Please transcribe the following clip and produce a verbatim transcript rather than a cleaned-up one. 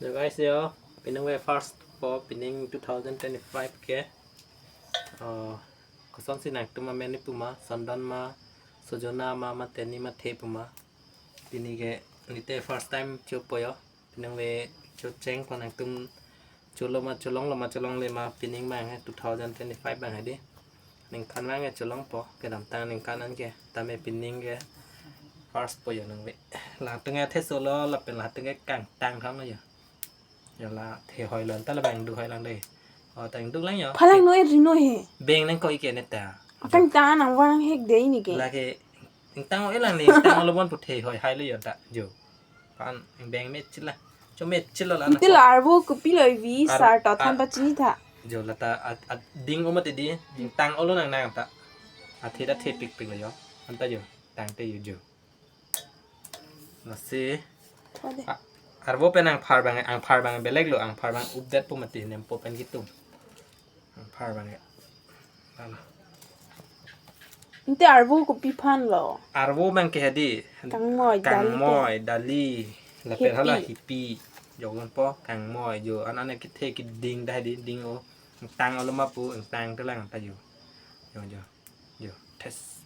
So guys yo, pining ve first po, pining two thousand twenty-five ke. Oh, kosonsi nangtum amen pu ma, Sandan ma, Sojona ma, ma Teni ma the pu ma. Pini ke nite first time chopo yo. Pining ve chocheng po, nangtum cholo ma, cholonglo ma, cholongle ma, pining ma he two thousand twenty-five bang he di. Ningkan bang ke cholongpo, kedamtang ningkan an ke, tame pining ke first po yo nang ve. Latum ke the solo, lapen latum ke kangtang thang yo. Yo la the hoi lon ta, la bang du hoi lang de. O tang du lang yo. Phalang no e rino he. Beng nang koi ke ne ta. Akangtang nang vang hek de ini ke. Lake ingtang o-e lang ni, ingtang o lo bon pu the hoi hai lo yo ta. Jo. Pan beng me chila. Cho me chila la na. Ante ko. La arvo kopi lo vi Ar-, sar to ar-, than pa chini tha. Jo la ta at, at ding o mati di. Ingtang o lo nang nang ta. Athe ta the pik pik lo yo. Anta jo. Tangte yo jo. Lasi. Ode. A-, arvo pen angphar bang, angphar bang belek lo, angphar bang update po mati nempo pen kitum. Angphar bang ya. Lalo. Ante arvo kopi phan lo. Arvo bang ke he di. Kangmoi, dali. Kangmoi, dali. Lapen hala hipi. Hipi. Jok lon po, kangmoi jo. An an ke the ke ding dah di, ding o. Ingtang o lo ma pu, ingtang te lang ta jo. Jo, jo. Jo, test.